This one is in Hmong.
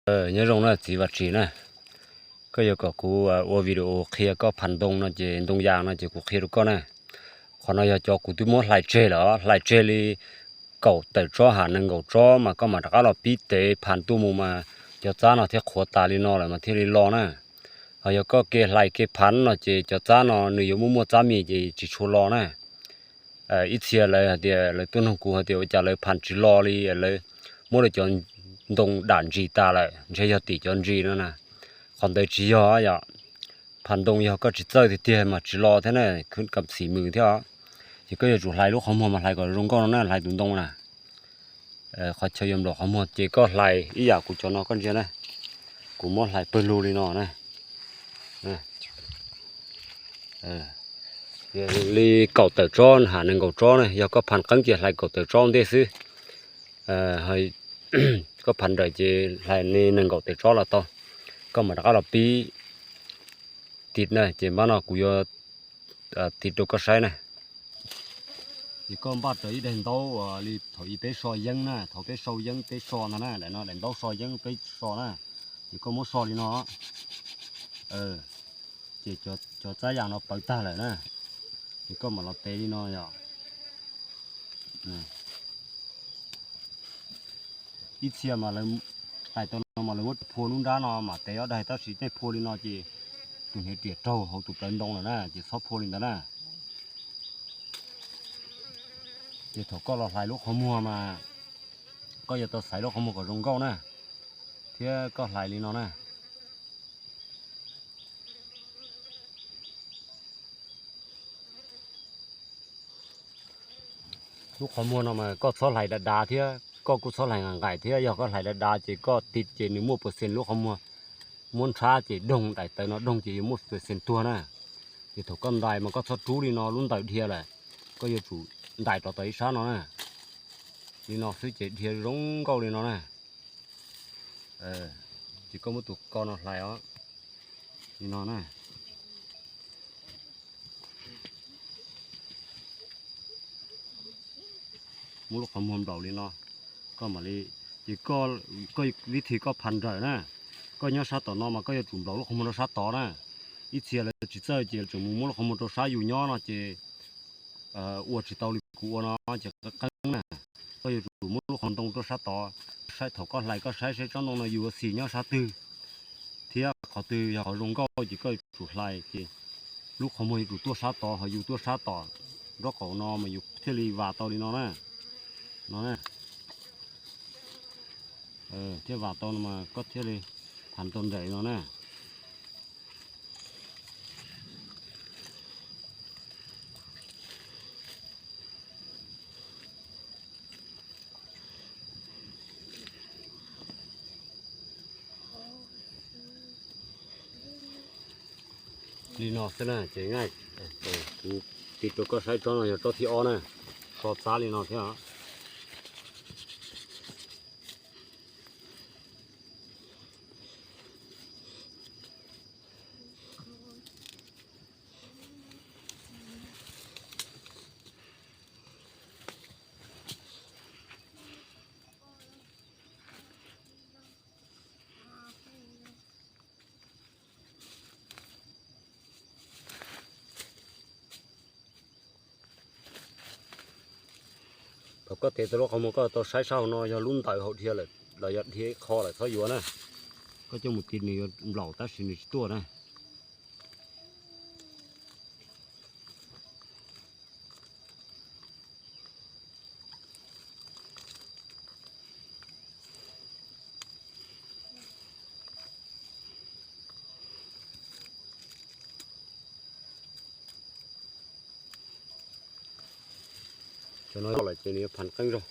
Nyob zoo na txiv Vaj Tsim na, koj yuav kom kuv ua video qhia koj phaj ntoo no ces ntoo yas no ces kuv qhia rau koj na. Qhov no yog cov kuv twb muab hlais tseg lawm, hlais tseg li kaum tawm tsob ham nees nkaum tsob mas koj mam rov qab los pib tev phaj tuaj mus mas cov txab no thiaj qhuav tas li no lawm mas thiaj li lo na. Ho yog koj ke hlais ke phaj no ces cov txab no nws yuav muaj muaj txab mis ces tsis tshua lo na. Ib txhia lawv hais tias lawv tuaj nug kuv hais tias ua cas lawv phaj tsis lo li, lawv muab lawv cov ntoo dam ntsis tas lawm, ntshe yog tim cov ntsis no na. Qhov ntawd tsis yog yom. Phaj ntoo yog koj tsis txawj tiag tiag mas tsis lo thiab na, khwb kam xim mws thiab os. Ces koj yuav tsum hlais lub qhov muag mas hlais kom zoo nkauj no na, hlais tus ntoo na. Qhov chaw yuav nplaum qhov muag ces koj hlais ib yam kuv cov no koj ntsia na. Kuv muab hlais pawg lug li no na. Li kaum tawm tsob ham nees nkaum tsob na, yog koj phaj qeeb ces hlais kaum tawm tsob ntej xwb. Koj phaj nrawm ces hlais li nees nkaum tawm tsob los tau. Koj mam rov qab los pib tiv na, ces npaj no kuv yuav tiv rau koj saib na. Ces koj npaj raws ib daim ntaub uas li thaum ub peb so yeeb na, thaum peb sau yeeb peb so ntag na, daim no daim ntaub so yeeb peb so na. Ces koj muab so li no, ces cov txab yas no pawv tag lawm na. Ces koj mam los tev li no yom. Ib txhia mas lawv hlais tau no mas lawv muab phua lub nrab no mam tev ob daig, tab sis nej phua li no ces tus hniav riam raug hauv tus plawv ntoo lawm na, ces txhob phua li ntawd na. Ces thaum koj los hlais lub qhov muag mas koj yuav tau xaiv lub qhov muag kom zoo nkauj na, thiab koj hlais li no na. Lub qhov muag no mas koj txhob hlais dav dav thiab koj kuj txhob hlais nqaim nqaim thiab, yog koj hlais dav dav ces koj tiv ces nws muaj percent lub qhov muag muab ntshab ces doog, daim tawv no doog ces yuav muaj percent tuag na. Ces thaum koj ntais mas koj txhob rub li no, lub ntawm dhia lawm, koj yuav tsum ntais rov tom ib sab no na. Li no xwb ces dhia zoo nkauj li no na. Ces koj muab tus ko no hlais os, li no na. Muab lub qhov muag nplaum li no, koj mam li, ces koj, koj vib thim koj phaj nrawm na, koj nyob sab tom no mas koj yuav tsum nplaum lub qhov muag rau sab tod na. Ib txhia lawv tsis txawj ces tseem mus muab lub qhov muag rau sab yus nyob no ces ua tsis tau li kuv ua no ces qeeb na. Koj yuav tsum muab lub qhov ntoo rau sab tod, saib thaum koj hlais koj saib saib tsob ntoo no yus ua xim nyob sab twg thiab qhov twg yog qhov zoo nkauj ces koj yuav tsum hlais ces lub qhov muag yuav tsum tuaj sab tod, ho yus tuaj sab tom nraub qaum no mas yus thiaj li vas tau li no na. No na, thiaj vas tau no mas koj thiaj li phaj tau nraim no na. Li no xwb na ces, kuv tiv rau koj saib tsob no yog tsob thib ob na, so txab li no thiab. Thaum koj tev tau lub qhov muag koj tau saib sab hauv no yog lub ntawm hauv dhia lawm los yog dhia ib qho lawm txhob yuav na. Koj coj mus tiv nws yuav nplaum tab sis nws tsis tuaj na. Cov no lawm ces nws yuav phaj qeeb zog.